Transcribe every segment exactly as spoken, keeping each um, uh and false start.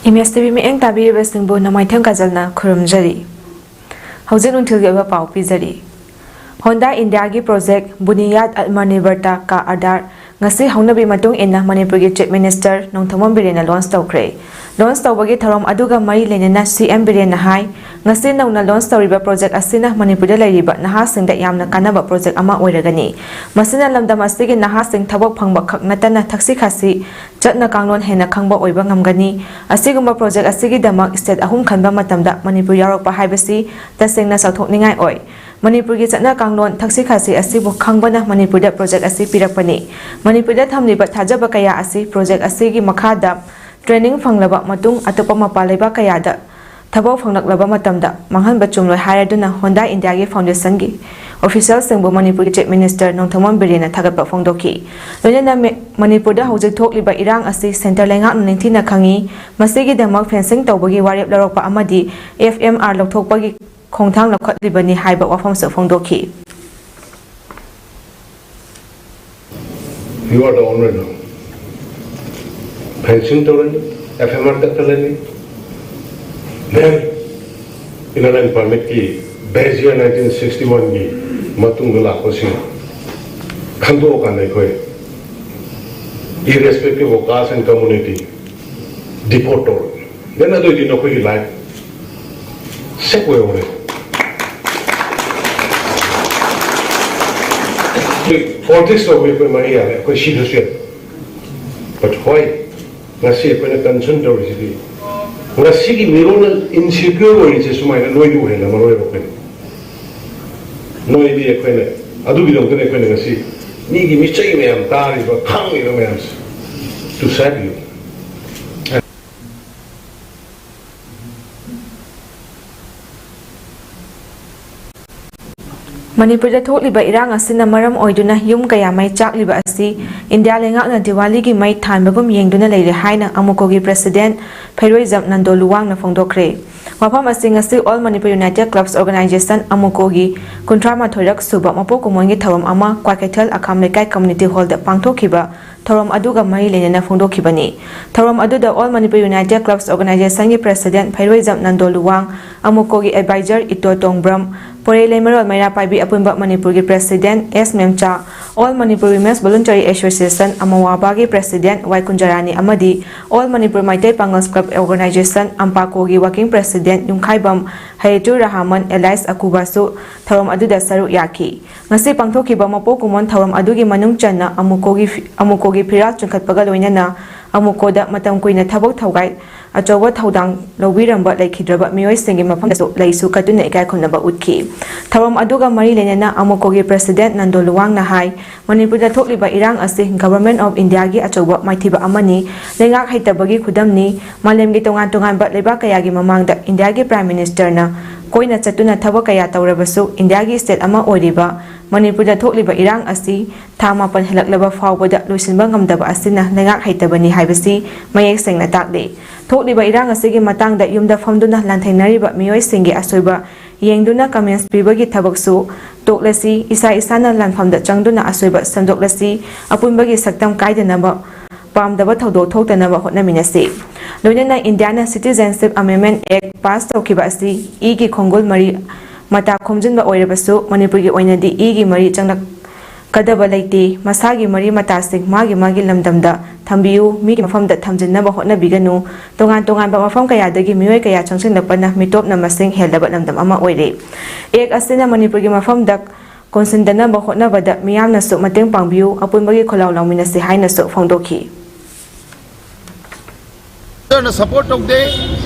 Image TV ꯃꯤꯠꯌꯦꯡ ꯇꯥꯕꯤꯔꯤꯕꯁꯤꯡꯕꯨ ꯅꯣꯡꯃꯥꯏꯊꯦꯝ ꯀꯥꯖꯜꯅ ꯈꯨꯔꯨꯝꯖꯔꯤ꯫ ꯍꯧꯖꯤꯛ ꯅꯨꯡꯊꯤꯜꯒꯤ ꯑꯣꯏꯕ ꯄꯥꯎ ꯄꯤꯖꯔꯤ꯫ ꯍꯣꯟꯗꯥ ꯏꯟꯗꯤꯌꯥꯒꯤ ꯄ꯭ꯔꯣꯖꯦꯛ ꯕꯨꯅꯤꯌꯥꯗ ꯑꯠꯃꯅꯤꯔꯚꯔꯇ ꯀꯥ ꯑꯥꯙꯥꯔ ꯉꯁꯤ ꯍꯧꯅꯕꯤ ꯃꯇꯨꯡ ꯏꯟꯅ ꯃꯅꯤꯄꯨꯔꯒꯤ ꯆꯤꯐ ꯃꯤꯅꯤꯁꯇꯔ ꯅꯣꯡꯊꯣꯝꯕꯝ ꯕꯤꯔꯦꯟꯅ ꯂꯣꯟꯆ ꯇꯧꯈ꯭ꯔꯦ꯫ ꯂꯣꯟꯆ ꯇꯧꯕꯒꯤ ꯊꯧꯔꯝ ꯑꯗꯨꯒ ꯃꯔꯤ ꯂꯩꯅꯅ ꯁꯤ ꯑꯦꯝ ꯕꯤꯔꯦꯟꯅ ꯍꯥꯏ, ꯉꯁꯤ ꯅꯧꯅ ꯂꯣꯟꯆ ꯇꯧꯔꯤꯕ ꯄ꯭ꯔꯣꯖꯦꯛ ꯑꯁꯤꯅ ꯃꯅꯤꯄꯨꯔꯗ ꯂꯩꯔꯤꯕ ꯅꯍꯥꯁꯤꯡꯗ ꯌꯥꯝꯅ ꯀꯥꯟꯅꯕ ꯄ꯭ꯔꯣꯖꯦꯛ ꯑꯃ ꯑꯣꯏꯔꯒꯅꯤ꯫ ꯃꯁꯤꯅ ꯂꯝꯗꯝ ꯑꯁꯤꯒꯤ ꯅꯍꯥꯁꯤꯡ ꯊꯕꯛ ꯐꯪꯕ ꯈꯛ ꯅꯠꯇꯅ ꯊꯛꯁꯤ ꯈꯥꯁꯤ, ꯆꯠꯅ ꯀꯥꯡꯂꯣꯟ ꯍꯦꯟꯅ ꯈꯪꯕ ꯑꯣꯏꯕ ꯉꯝꯒꯅꯤ꯫ ꯑꯁꯤꯒꯨꯝꯕ ꯄ꯭ꯔꯣꯖꯦꯛ ꯑꯁꯤꯒꯤꯗꯃꯛ ꯁ꯭ꯇꯦꯠ ꯑꯍꯨꯝ ꯈꯟꯕ ꯃꯇꯝꯗ ꯃꯅꯤꯄꯨꯔ ꯌꯥꯎꯔꯛꯄ ꯍꯥꯏꯕꯁꯤ ꯇꯁꯦꯡꯅ ꯆꯥꯎꯊꯣꯛꯅꯤꯡꯉꯥꯏ ꯑꯣꯏ꯫ ꯃꯅꯤꯄꯨꯔꯒꯤ ꯆꯠꯅ ꯀꯥꯡꯂꯣꯟ, ꯊꯛꯁꯤ ꯈꯥꯁꯤ ꯑꯁꯤꯕꯨ ꯈꯪꯕꯅ ꯃꯅꯤꯄꯨꯔꯗ ꯄ꯭ꯔꯣꯖꯦꯛ ꯑꯁꯤ ꯄꯤꯔꯛꯄꯅꯤ꯫ ꯃꯅꯤꯄꯨꯔꯗ ꯊꯝꯂꯤꯕ ꯊꯥꯖꯕ ꯀꯌꯥ ꯑꯁꯤ ꯄ꯭ꯔꯣꯖꯦꯛ ꯑꯁꯤꯒꯤ ꯃꯈꯥꯗ ꯇ꯭ꯔꯦꯅꯤꯡ ꯐꯪꯂꯕ ꯃꯇꯨꯡ ꯑꯇꯣꯞꯄ ꯃꯄꯥꯟ ꯂꯩꯕꯥꯛ ꯀꯌꯥꯗ ꯊꯕꯛ ꯐꯪꯂꯛꯂꯕ ꯃꯇꯝꯗ ꯃꯥꯡꯍꯟꯕ ꯆꯨꯝꯂꯣꯏ ꯍꯥꯏꯔꯗꯨꯅ ꯍꯣꯟꯗꯥ ꯏꯟꯗꯤꯌꯥꯒꯤ ꯐꯥꯎꯟꯗꯦꯁꯟꯒꯤ ꯑꯣꯐꯤꯁꯤꯌꯦꯜꯁꯤꯡꯕꯨ ꯃꯅꯤꯄꯨꯔꯒꯤ ꯆꯤꯐ ꯃꯤꯅꯤꯁꯇꯔ ꯅꯣꯡꯊꯣꯝꯕꯝ ꯕꯤꯔꯦꯟꯅ ꯊꯥꯒꯠꯄ ꯐꯣꯡꯗꯣꯛꯈꯤ꯫ ꯂꯣꯏꯅꯅ ꯃꯦ-, ꯃꯅꯤꯄꯨꯔꯗ ꯍꯧꯖꯤꯛ ꯊꯣꯛꯂꯤꯕ ꯏꯔꯥꯡ ꯑꯁꯤ ꯁꯦꯟꯇꯔ ꯂꯩꯉꯥꯛꯅ ꯅꯤꯡꯊꯤꯅ ꯈꯪꯏ꯫ ꯃꯁꯤꯒꯤꯗꯃꯛ ꯐꯦꯟꯁꯤꯡ ꯇꯧꯕꯒꯤ ꯋꯥꯔꯦꯞ ꯂꯧꯔꯛꯄ ꯑꯃꯗꯤ ꯑꯦꯐ ꯑꯦꯝ ꯑꯥꯔ ꯂꯧꯊꯣꯛꯄꯒꯤ ꯈꯣꯡꯊꯥꯡ ꯂꯧꯈꯠꯂꯤꯕꯅꯤ ꯍꯥꯏꯕ ꯋꯥꯐꯝꯁꯨ ꯐꯣꯡꯗꯣꯛꯈꯤ꯫ You are the owner now. Fencing ꯇꯧꯔꯅꯤ, F M R ꯀꯛꯊꯠꯂꯅꯤ, then inner line permit ꯀꯤ base year nineteen sixty one ꯒꯤ ꯃꯇꯨꯡꯗ ꯂꯥꯛꯄꯁꯤꯡ ꯈꯟꯗꯣꯛꯑꯀꯥꯟꯗ ꯑꯩꯈꯣꯏ irrespective of caste and community deport ꯇꯧꯔꯅꯤ꯫ Then ꯑꯗꯨꯑꯣꯏꯗꯤ ꯅꯈꯣꯏꯒꯤ life safe ꯑꯣꯏꯍꯧꯔꯦ꯫ ꯄꯣꯂꯤꯇꯤꯛꯁ ꯇꯧꯕꯒꯤ ꯑꯩꯈꯣꯏ ꯃꯔꯤ ꯌꯥꯔꯦ, ꯑꯩꯈꯣꯏ ꯁꯤꯗꯁꯨ ꯌꯥꯏ꯫ But ꯍꯣꯏ, ꯉꯁꯤ ꯑꯩꯈꯣꯏꯅ concern ꯇꯧꯔꯤꯁꯤꯗꯤ ꯉꯁꯤꯒꯤ ꯃꯤꯔꯣꯜꯅ insecure ꯑꯣꯏꯔꯤꯁꯦ ꯁꯨꯃꯥꯏꯅ ꯅꯣꯏꯗꯤ ꯑꯣꯏꯍꯜꯂꯝꯃꯔꯣꯏꯕ ꯑꯩꯈꯣꯏꯅ꯫ ꯅꯣꯏꯗꯤ ꯑꯩꯈꯣꯏꯅ ꯑꯗꯨꯒꯤꯗꯃꯛꯇꯅꯦ ꯑꯩꯈꯣꯏꯅ ꯉꯁꯤ ꯃꯤꯒꯤ ꯃꯤꯆꯩ ꯃꯌꯥꯝ ꯇꯥꯔꯤꯕ, ꯈꯪꯉꯤꯕ ꯃꯌꯥꯝꯁꯦ to save you꯫ ꯃꯅꯤꯄꯨꯔꯗ ꯊꯣꯛꯂꯤꯕ ꯏꯔꯥꯡ ꯑꯁꯤꯅ ꯃꯔꯝ ꯑꯣꯏꯗꯨꯅ ꯌꯨꯝ ꯀꯌꯥ ꯃꯩ ꯆꯥꯛꯂꯤꯕ ꯑꯁꯤ ꯏꯟꯗꯤꯌꯥ ꯂꯩꯉꯥꯛꯅ ꯗꯤꯋꯥꯂꯤꯒꯤ ꯃꯩ ꯊꯥꯟꯕꯒꯨꯝ ꯌꯦꯡꯗꯨꯅ ꯂꯩꯔꯦ ꯍꯥꯏꯅ ꯑꯃꯨꯀꯣꯒꯤ ꯄ꯭ꯔꯦꯁꯤꯗꯦꯟꯠ ꯐꯩꯔꯣꯏꯖꯝ ꯅꯟꯗꯣ ꯂꯨꯋꯥꯡꯅ ꯐꯣꯡꯗꯣꯛꯈ꯭ꯔꯦ꯫ ꯋꯥꯐꯝ ꯑꯁꯤ ꯉꯁꯤ All Manipur United Clubs Organisation, ꯑꯃꯨꯀꯣꯒꯤ ꯀꯨꯟꯊ꯭ꯔꯥ ꯃꯥꯊꯣꯏꯔꯛ ꯁꯨꯕ ꯃꯄꯣꯛ ꯀꯨꯝꯑꯣꯟꯒꯤ ꯊꯧꯔꯝ ꯑꯃ ꯀ꯭ꯋꯥꯀꯩꯊꯦꯜ ꯑꯈꯥꯝ ꯂꯩꯀꯥꯏ ꯀꯝꯃ꯭ꯌꯨꯅꯤꯇꯤ ꯍꯣꯜꯗ ꯄꯥꯡꯊꯣꯛꯈꯤꯕ ꯊꯧꯔꯝ ꯑꯗꯨꯒ ꯃꯔꯤ ꯂꯩꯅꯅ ꯐꯣꯡꯗꯣꯛꯈꯤꯕꯅꯤ꯫ ꯊꯧꯔꯝ ꯑꯗꯨꯗ All Manipur United Clubs Organizationꯒꯤ President ꯐꯩꯔꯣꯏꯖꯝ ꯅꯟꯗꯣꯂꯨꯋꯥꯡ, ꯑꯃꯨꯀꯣꯒꯤ Advisor ꯏꯇꯣ ꯇꯣꯡꯕ꯭ꯔꯝ, ꯄꯣꯔꯩ ꯂꯩꯃꯔꯣꯜ ꯃꯩꯔꯥ ꯄꯥꯏꯕꯤ ꯑꯄꯨꯟꯕ ꯃꯅꯤꯄꯨꯔꯒꯤ President ꯑꯦꯁ ꯃꯦꯝꯆꯥ, All Manipur Women's Voluntary Association ꯑꯃꯋꯥꯕꯥꯒꯤ President ꯋꯥꯏ ꯀꯨꯟꯖꯔꯥꯅꯤ ꯑꯃꯗꯤ All Manipur Maitai Pangal Club Organization ꯑꯝꯄꯥꯀꯣꯒꯤ Working President ꯌꯨꯝꯈꯥꯏꯕꯝ ꯍꯌꯦꯇꯨꯔ ꯔꯍꯥꯃꯟ alias ꯑꯀꯨꯕꯥꯁꯨ ꯊꯧꯔꯝ ꯑꯗꯨꯗ ꯁꯔꯨꯛ ꯌꯥꯈꯤ꯫ ꯉꯁꯤ ꯄꯥꯡꯊꯣꯛꯈꯤꯕ ꯃꯄꯣꯛ ꯀꯨꯝꯑꯣꯟ ꯊꯧꯔꯝ ꯑꯗꯨꯒꯤ ꯃꯅꯨꯡ ꯆꯟꯅ ꯑꯃꯨꯀꯣꯒꯤ ꯐꯤ-, ꯑꯃꯨꯀꯣꯒꯤ ꯐꯤꯔꯥꯜ ꯆꯤꯡꯈꯠꯄꯒ ꯂꯣꯏꯅꯅ ꯑꯃꯨꯀꯣꯗ ꯃꯇꯝ ꯀꯨꯏꯅ ꯊꯕꯛ ꯊꯧꯒꯥꯏ ꯑꯆꯧꯕ ꯊꯧꯗꯥꯡ ꯂꯧꯕꯤꯔꯝꯕ ꯂꯩꯈꯤꯗ꯭ꯔꯕ ꯃꯤꯑꯣꯏꯁꯤꯡꯒꯤ ꯃꯐꯝꯗꯁꯨ ꯂꯩꯁꯨ ꯀꯠꯇꯨꯅ ꯏꯀꯥꯏ ꯈꯨꯝꯅꯕ ꯎꯠꯈꯤ꯫ ꯊꯧꯔꯝ ꯑꯗꯨꯒ ꯃꯔꯤ ꯂꯩꯅꯅ ꯑꯃꯨꯀꯣꯒꯤ President ꯅꯟꯗꯣ ꯂꯨꯋꯥꯡꯅ ꯍꯥꯏ, ꯃꯅꯤꯄꯨꯔꯗ ꯊꯣꯛꯂꯤꯕ ꯏꯔꯥꯡ ꯑꯁꯤ Government of Indiaꯒꯤ ꯑꯆꯧꯕ ꯃꯥꯏꯊꯤꯕ ꯑꯃꯅꯤ, ꯂꯩꯉꯥꯛ ꯍꯩꯇꯕꯒꯤ ꯈꯨꯗꯝꯅꯤ, ꯃꯥꯂꯦꯝꯒꯤ ꯇꯣꯉꯥꯟ ꯇꯣꯉꯥꯟꯕ ꯂꯩꯕꯥꯛ ꯀꯌꯥꯒꯤ ꯃꯃꯥꯡꯗ Indiaꯒꯤ Prime Ministerꯅ ꯀꯣꯏꯅ ꯆꯠꯇꯨꯅ ꯊꯕꯛ ꯀꯌꯥ ꯇꯧꯔꯕꯁꯨ Indiaꯒꯤ state ꯑꯃ ꯑꯣꯏꯔꯤꯕ ꯃꯅꯤꯄꯨꯔꯗ ꯊꯣꯛꯂꯤꯕ ꯏꯔꯥꯡ ꯑꯁꯤ ꯊꯥ ꯃꯥꯄꯟ ꯍꯦꯜꯂꯛꯂꯕ ꯐꯥꯎꯕꯗ ꯂꯣꯏꯁꯤꯟꯕ ꯉꯝꯗꯕ ꯑꯁꯤꯅ ꯂꯩꯉꯥꯛ ꯍꯩꯇꯕꯅꯤ ꯍꯥꯏꯕꯁꯤ ꯃꯌꯦꯛ ꯁꯦꯡꯅ ꯇꯥꯛꯂꯤ꯫ ꯊꯣꯛꯂꯤꯕ ꯏꯔꯥꯡ ꯑꯁꯤꯒꯤ ꯃꯇꯥꯡꯗ ꯌꯨꯝꯗ ꯐꯝꯗꯨꯅ ꯂꯥꯟꯊꯦꯡꯅꯔꯤꯕ ꯃꯤꯑꯣꯏꯁꯤꯡꯒꯤ ꯑꯁꯣꯏꯕ ꯌꯦꯡꯗꯨꯅ comments ꯄꯤꯕꯒꯤ ꯊꯕꯛꯁꯨ ꯇꯣꯛꯂꯁꯤ, ꯏꯁꯥ ꯏꯁꯥꯅ ꯂꯥꯟꯐꯝꯗ ꯆꯪꯗꯨꯅ ꯑꯁꯣꯏꯕ ꯁꯦꯝꯗꯣꯛꯂꯁꯤ, ꯑꯄꯨꯟꯕꯒꯤ ꯁꯛꯇꯝ ꯀꯥꯏꯗꯅꯕ, ꯄꯥꯝꯗꯕ ꯊꯧꯗꯣꯛ ꯊꯣꯛꯇꯅꯕ ꯍꯣꯠꯅꯃꯤꯟꯅꯁꯤ꯫ ꯂꯣꯏꯅꯅ ꯏꯟꯗꯤꯌꯥꯅ Citizenship Amendment Act pass ꯇꯧꯈꯤꯕ ꯑꯁꯤ ꯏꯒꯤ ꯈꯣꯡꯒꯨꯜ ꯃꯔꯤ ꯃꯇꯥ ꯈꯣꯝꯖꯤꯟꯕ ꯑꯣꯏꯔꯕꯁꯨ ꯃꯅꯤꯄꯨꯔꯒꯤ ꯑꯣꯏꯅꯗꯤ ꯏꯒꯤ ꯃꯔꯤ ꯆꯪꯂꯛ ꯀꯗꯕ ꯂꯩꯇꯦ꯫ ꯃꯁꯥꯒꯤ ꯃꯔꯤ ꯃꯇꯥꯁꯤꯡ ꯃꯥꯒꯤ ꯃꯥꯒꯤ ꯂꯝꯗꯝꯗ ꯊꯝꯕꯤꯌꯨ, ꯃꯤꯒꯤ ꯃꯐꯝꯗ ꯊꯝꯖꯤꯟꯅꯕ ꯍꯣꯠꯅꯕꯤꯒꯅꯨ꯫ ꯇꯣꯉꯥꯟ ꯇꯣꯉꯥꯟꯕ ꯃꯐꯝ ꯀꯌꯥꯗꯒꯤ ꯃꯤꯑꯣꯏ ꯀꯌꯥ ꯆꯪꯁꯤꯜꯂꯛꯄꯅ ꯃꯤꯇꯣꯞꯅ ꯃꯁꯤꯡ ꯍꯦꯜꯂꯕ ꯂꯝꯗꯝ ꯑꯃ ꯑꯣꯏꯔꯦ꯫ Act ꯑꯁꯤꯅ ꯃꯅꯤꯄꯨꯔꯒꯤ ꯃꯐꯝꯗ ꯀꯣꯟꯁꯤꯟꯗꯅꯕ ꯍꯣꯠꯅꯕꯗ ꯃꯤꯌꯥꯝꯅꯁꯨ ꯃꯇꯦꯡ ꯄꯥꯡꯕꯤꯌꯨ, ꯑꯄꯨꯟꯕꯒꯤ ꯈꯣꯜꯂꯥꯎ ꯂꯥꯎꯃꯤꯟꯅꯁꯤ ꯍꯥꯏꯅꯁꯨ ꯐꯣꯡꯗꯣꯛꯈꯤ꯫ ꯅ ꯁꯄꯣꯔꯠ ꯇꯧꯗꯦ,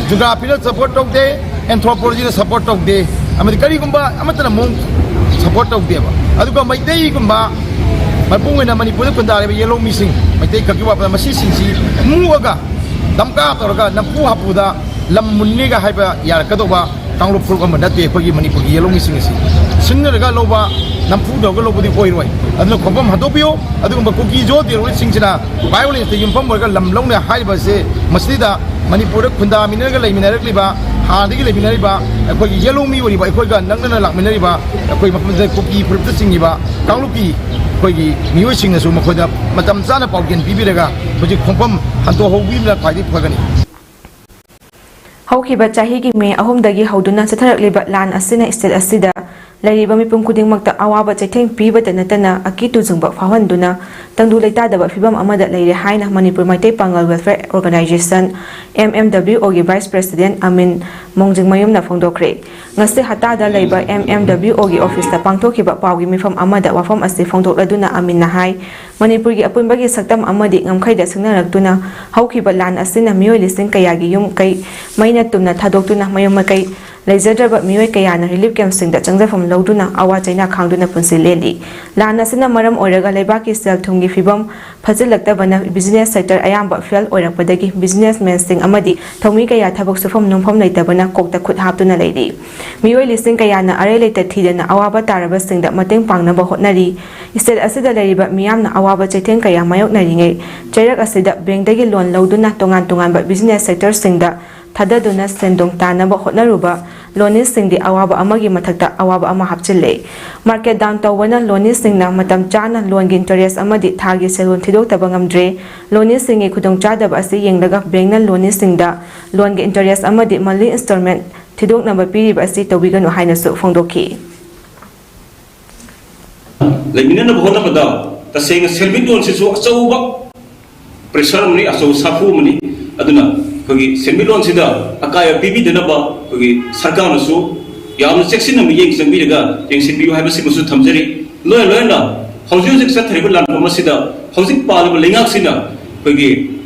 ꯖꯨꯒ꯭ꯔꯥꯐꯤꯅ ꯁꯄꯣꯔꯠ ꯇꯧꯗꯦ, ꯑꯦꯟꯊ꯭ꯔꯣꯄꯣꯂꯣꯖꯤꯅ ꯁꯄꯣꯔꯠ ꯇꯧꯗꯦ, ꯑꯃꯗꯤ ꯀꯔꯤꯒꯨꯝꯕ ꯑꯃꯠꯇꯅ ꯃꯑꯣꯡ ꯁꯄꯣꯔꯠ ꯇꯧꯗꯦꯕ꯫ ꯑꯗꯨꯒ ꯃꯩꯇꯩꯒꯨꯝꯕ ꯃꯄꯨꯡ ꯑꯣꯏꯅ ꯃꯅꯤꯄꯨꯔꯗ ꯈꯨꯟꯗꯥꯔꯤꯕ ꯌꯦꯜꯍꯧ ꯃꯤꯁꯤꯡ, ꯃꯩꯇꯩ ꯈꯛꯀꯤ ꯋꯥꯕ ꯃꯁꯤꯁꯤꯡꯁꯤ ꯃꯨꯛꯑꯒ ꯗꯝꯀꯥ ꯇꯧꯔꯒ ꯅꯝꯐꯨ ꯍꯥꯐꯨꯗ ꯂꯝ ꯃꯨꯟꯅꯤꯒ ꯍꯥꯏꯕ ꯌꯥꯔꯛꯀꯗꯧꯕ ꯀꯥꯡꯂꯨꯞ ꯐꯨꯔꯨꯞ ꯑꯃ ꯅꯠꯇꯦ꯫ ꯑꯩꯈꯣꯏꯒꯤ ꯃꯅꯤꯄꯨꯔꯒꯤ ꯌꯦꯜꯍꯧ ꯃꯤꯁꯤꯡ ꯑꯁꯤ ꯁꯤꯡꯅꯔꯒ ꯂꯧꯕ, ꯅꯝꯐꯨ ꯇꯧꯔꯒ ꯂꯧꯕꯗꯤ ꯑꯣꯏꯔꯣꯏ꯫ ꯑꯗꯨꯅ ꯈꯣꯡꯐꯝ ꯍꯟꯗꯣꯛꯄꯤꯌꯨ꯫ ꯑꯗꯨꯒꯨꯝꯕ ꯀꯨꯀꯤ ꯖꯣ ꯇꯦꯔꯣꯔꯤꯁꯁꯤꯡꯁꯤꯅ ꯚꯥꯏꯑꯣꯂꯦꯟꯁꯇ ꯌꯨꯝꯐꯝ ꯑꯣꯏꯔꯒ ꯂꯝ ꯂꯧꯅꯦ ꯍꯥꯏꯔꯤꯕꯁꯦ ꯃꯁꯤꯗ ꯃꯅꯤꯄꯨꯔꯗ ꯈꯨꯟꯗꯥꯃꯤꯟꯅꯔꯒ ꯂꯩꯃꯤꯟꯅꯔꯛꯂꯤꯕ, ꯍꯥꯟꯅꯗꯒꯤ ꯂꯩꯃꯤꯟꯅꯔꯤꯕ ꯑꯩꯈꯣꯏꯒꯤ ꯌꯦꯜꯍꯧ ꯃꯤ ꯑꯣꯏꯔꯤꯕ ꯑꯩꯈꯣꯏꯒ ꯅꯛꯅꯅ ꯂꯥꯛꯃꯤꯟꯅꯔꯤꯕ ꯑꯩꯈꯣꯏ ꯃꯐꯝꯁꯤꯗ ꯀꯨꯀꯤ ꯐꯨꯔꯨꯞꯇ ꯆꯤꯡꯉꯤꯕ ꯀꯥꯡꯂꯨꯞꯀꯤ ꯑꯩꯈꯣꯏꯒꯤ ꯃꯤꯑꯣꯏꯁꯤꯡꯅꯁꯨ ꯃꯈꯣꯏꯗ ꯃꯇꯝ ꯆꯥꯅ ꯄꯥꯎꯖꯦꯜ ꯄꯤꯕꯤꯔꯒ ꯍꯧꯖꯤꯛ ꯈꯣꯡꯐꯝ ꯍꯟꯗꯣꯛꯍꯧꯕꯤꯕꯅ ꯈ꯭ꯋꯥꯏꯗꯒꯤ ꯐꯒꯅꯤ꯫ ꯍꯧꯈꯤꯕ ꯆꯍꯤꯒꯤ ꯃꯦ ꯑꯍꯨꯝꯗꯒꯤ ꯍꯧꯗꯨꯅ ꯆꯠꯊꯔꯛꯂꯤꯕ ꯂꯥꯟ ꯑꯁꯤꯅ ꯁ꯭ꯇꯦꯠ ꯑꯁꯤꯗ ꯂꯩꯔꯤꯕ ꯃꯤꯄꯨꯝ ꯈꯨꯗꯤꯡꯃꯛꯇ ꯑꯋꯥꯕ ꯆꯩꯊꯦꯡ ꯄꯤꯕꯇ ꯅꯠꯇꯅ ꯑꯀꯤ ꯇꯨꯖꯨꯡꯕ ꯐꯥꯎꯍꯟꯗꯨꯅ ꯇꯪꯗꯨ ꯂꯩꯇꯥꯗꯕ ꯐꯤꯕꯝ ꯑꯃꯗ ꯂꯩꯔꯦ ꯍꯥꯏꯅ Manipur Meitei Pangal welfare organisation, M M W ꯑꯣꯒꯤ ꯚꯥꯏꯁ ꯄ꯭ꯔꯦꯁꯤꯗꯦꯟꯠ ꯑꯃꯤꯟ ꯃꯣꯡꯖꯤꯡꯃꯌꯨꯝꯅ ꯐꯣꯡꯗꯣꯛꯈ꯭ꯔꯦ꯫ ꯉꯁꯤ ꯍꯇꯥꯗ ꯂꯩꯕ ꯑꯦꯝ ꯑꯦꯝ ꯗꯕ꯭ꯂꯤꯎ ꯑꯣꯒꯤ ꯑꯣꯐꯤꯁꯇ ꯄꯥꯡꯊꯣꯛꯈꯤꯕ ꯄꯥꯎꯒꯤ ꯃꯤꯐꯝ ꯑꯃꯗ ꯋꯥꯐꯝ ꯑꯁꯤ ꯐꯣꯡꯗꯣꯛꯂꯗꯨꯅ ꯑꯃꯤꯟꯅ ꯍꯥꯏ, ꯃꯅꯤꯄꯨꯔꯒꯤ ꯑꯄꯨꯟꯕꯒꯤ ꯁꯛꯇꯝ ꯑꯃꯗꯤ ꯉꯝꯈꯩꯗ ꯁꯤꯡꯅꯔꯛꯇꯨꯅ ꯍꯧꯈꯤꯕ ꯂꯥꯟ ꯑꯁꯤꯅ ꯃꯤꯑꯣꯏ ꯂꯤꯁꯤꯡ ꯀꯌꯥꯒꯤ ꯌꯨꯝ ꯀꯩ ꯃꯩꯅ ꯇꯨꯝꯅ ꯊꯥꯗꯣꯛꯇꯨꯅ ꯃꯌꯨꯝ ꯃꯀꯩ ꯂꯩꯖꯗ꯭ꯔꯕ ꯃꯤꯑꯣꯏ ꯀꯌꯥꯅ ꯔꯤꯂꯤꯐ ꯀꯦꯝꯞꯁꯤꯡꯗ ꯆꯪꯖꯐꯝ ꯂꯧꯗꯨꯅ ꯑꯋꯥ ꯆꯩꯅꯥ ꯈꯥꯡꯗꯨꯅ ꯄꯨꯟꯁꯤ ꯂꯦꯜꯂꯤ꯫ ꯂꯥꯟ ꯑꯁꯤꯅ ꯃꯔꯝ ꯑꯣꯏꯔꯒ ꯂꯩꯕꯥꯛꯀꯤ ꯁꯦꯜ ꯊꯨꯝꯒꯤ ꯐꯤꯕꯝ ꯐꯠꯆꯤꯜꯂꯛꯇꯕꯅ ꯕꯤꯖꯤꯅꯦꯁ ꯁꯦꯛꯇꯔ ꯑꯌꯥꯝꯕ ꯐꯦꯜ ꯑꯣꯏꯔꯛꯄꯗꯒꯤ ꯕꯤꯖꯤꯅꯦꯁꯃꯦꯟꯁꯤꯡ ꯑꯃꯗꯤ ꯊꯧꯃꯤ ꯀꯌꯥ ꯊꯕꯛ ꯁꯨꯐꯝ ꯅꯣꯝꯐꯝ ꯂꯩꯇꯕꯅ ꯀꯣꯛꯇ ꯈꯨꯠ ꯍꯥꯞꯇꯨꯅ ꯂꯩꯔꯤ꯫ ꯃꯤꯑꯣꯏ ꯂꯤꯁꯤꯡ ꯀꯌꯥꯅ ꯑꯔꯩ ꯂꯩꯇ ꯊꯤꯗꯅ ꯑꯋꯥꯕ ꯇꯥꯔꯕꯁꯤꯡꯗ ꯃꯇꯦꯡ ꯄꯥꯡꯅꯕ ꯍꯣꯠꯅꯔꯤ꯫ ꯁ꯭ꯇꯦꯠ ꯑꯁꯤꯗ ꯂꯩꯔꯤꯕ ꯃꯤꯌꯥꯝꯅ ꯑꯋꯥꯕ ꯆꯩꯊꯦꯡ ꯀꯌꯥ ꯃꯥꯌꯣꯛꯅꯔꯤꯉꯩ ꯆꯩꯔꯛ ꯑꯁꯤꯗ ꯕꯦꯡꯗꯒꯤ ꯂꯣꯟ ꯂꯧꯗꯨꯅ ꯇꯣꯉꯥꯟ ꯇꯣꯉꯥꯟꯕ ꯕꯤꯖꯤꯅꯦꯁ ꯁꯦꯛꯇꯔꯁꯤꯡꯗ ꯊꯥꯗꯗꯨꯅ ꯁꯦꯟꯗꯣꯡ ꯇꯥꯅꯕ ꯍꯣꯠꯅꯔꯨꯕ ꯂꯣꯅꯤꯁꯤꯡꯗꯤ ꯑꯋꯥꯕ ꯑꯃꯒꯤ ꯃꯊꯛꯇ ꯑꯋꯥꯕ ꯑꯃ ꯍꯥꯞꯆꯤꯜꯂꯦ꯫ ꯃꯥꯔꯀꯦꯠ ꯗꯥꯎꯟ ꯇꯧꯕꯅ ꯂꯣꯅꯤꯁꯤꯡꯅ ꯃꯇꯝ ꯆꯥꯅ ꯂꯣꯟꯒꯤ ꯏꯟꯇꯔꯦꯁ ꯑꯃꯗꯤ ꯊꯥꯒꯤ ꯁꯦꯜꯍꯨꯟ ꯊꯤꯗꯣꯛꯇꯕ ꯉꯝꯗ꯭ꯔꯦ꯫ ꯂꯣꯅꯤꯁꯤꯡꯒꯤ ꯈꯨꯗꯣꯡꯆꯥꯗꯕ ꯑꯁꯤ ꯌꯦꯡꯂꯒ ꯕꯦꯡꯅ ꯂꯣꯅꯤꯁꯤꯡꯗ ꯂꯣꯟꯒꯤ ꯏꯟꯇꯔꯦꯁ ꯑꯃꯗꯤ ꯃꯟꯂꯤ ꯏꯟꯁꯇꯣꯜꯃꯦꯟꯠ ꯊꯤꯗꯣꯛꯅꯕ ꯄꯤꯔꯤꯕ ꯑꯁꯤ ꯇꯧꯕꯤꯒꯅꯨ ꯍꯥꯏꯅꯁꯨ ꯐꯣꯡꯗꯣꯛꯈꯤ꯫ ꯂꯩꯃꯤꯟꯅꯅꯕ ꯍꯣꯠꯅꯕꯗ ꯇꯁꯦꯡꯅ ꯁꯦꯟꯃꯤꯠꯂꯣꯟꯁꯤꯁꯨ ꯑꯆꯧꯕ ꯄ꯭ꯔꯦꯁꯔ ꯑꯃꯅꯤ, ꯑꯆꯧꯕ ꯁꯥꯐꯨ ꯑꯃꯅꯤ꯫ ꯑꯗꯨꯅ ꯑꯩꯈꯣꯏꯒꯤ ꯁꯦꯟꯃꯤꯠꯂꯣꯟꯁꯤꯗ ꯑꯀꯥꯏꯕ ꯄꯤꯕꯤꯗꯅꯕ ꯑꯩꯈꯣꯏꯒꯤ ꯁꯔꯀꯥꯔꯅꯁꯨ ꯌꯥꯝꯅ ꯆꯦꯛꯁꯤꯟꯅ ꯃꯤꯠꯌꯦꯡ ꯆꯪꯕꯤꯔꯒ ꯌꯦꯡꯁꯤꯟꯕꯤꯌꯨ ꯍꯥꯏꯕꯁꯤꯃꯁꯨ ꯊꯝꯖꯔꯤ꯫ ꯂꯣꯏꯅ ꯂꯣꯏꯅꯅ ꯍꯧꯖꯤꯛ ꯍꯧꯖꯤꯛ ꯆꯠꯊꯔꯤꯕ ꯂꯥꯟꯐꯝ ꯑꯁꯤꯗ ꯍꯧꯖꯤꯛ ꯄꯥꯜꯂꯤꯕ ꯂꯩꯉꯥꯛꯁꯤꯅ ꯑꯩꯈꯣꯏꯒꯤ,